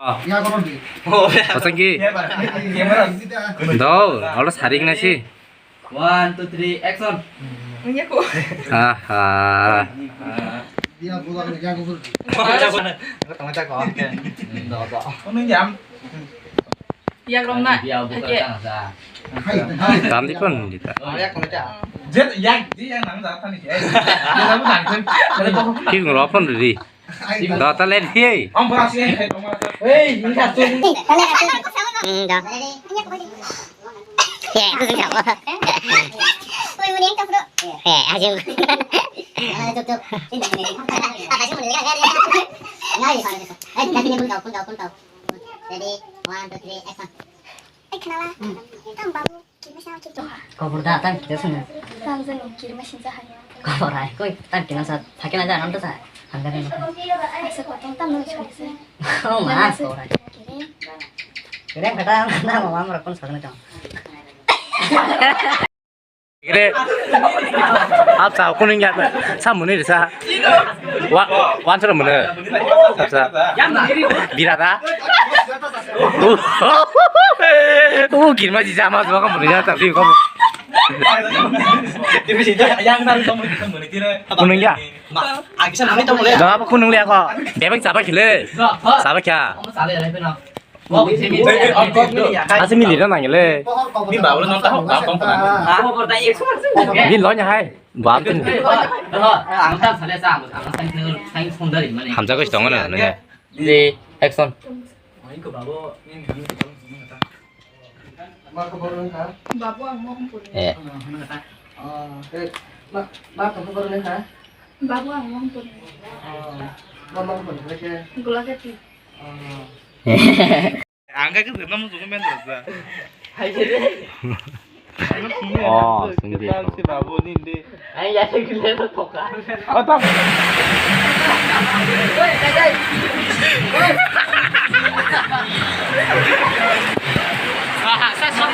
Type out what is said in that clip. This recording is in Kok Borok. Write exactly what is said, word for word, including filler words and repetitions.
Kosong ki? Dol, olo sarik nasi. One, two, three, action. Aha. Yak rom na. Tam di pon di ta. Ki ngro pon di. Do ta le di. Ready, one, two, three, action. Ai khnala, tang babu, kirma sa ki to. Kobor da, tang kita sung. Tang jani kirma sinja hai. Kobor ai, koi tang kina sa, thake na ja, nam to sa. Handa kena. Asa ko tang tang no choi se. Oh ma, kobor ai. Kere. Kere kata, na mama mara kon sa na tang. Kire. Ap sa kunung ya. Sa muni risa. Wa, wan sura muni. Sa sa. Birada. Uh, uh, kirma ji jama jama muni ya tapi ko. Kunung ya. Jama apa kunung ya ko. Bebek saba kile. Saba kya? Asa mili na nangile. Ni lo nya hai. Bab tin. Hamja ko sitong na nanya. Di action. Eh. Babu ang mau pun. Gula kati. Ang ka kisa namu suku men rasa. Oh, sungdi. Si babu ni ndi. Ang ya sa gila to toka. Otak. Sa sa sa.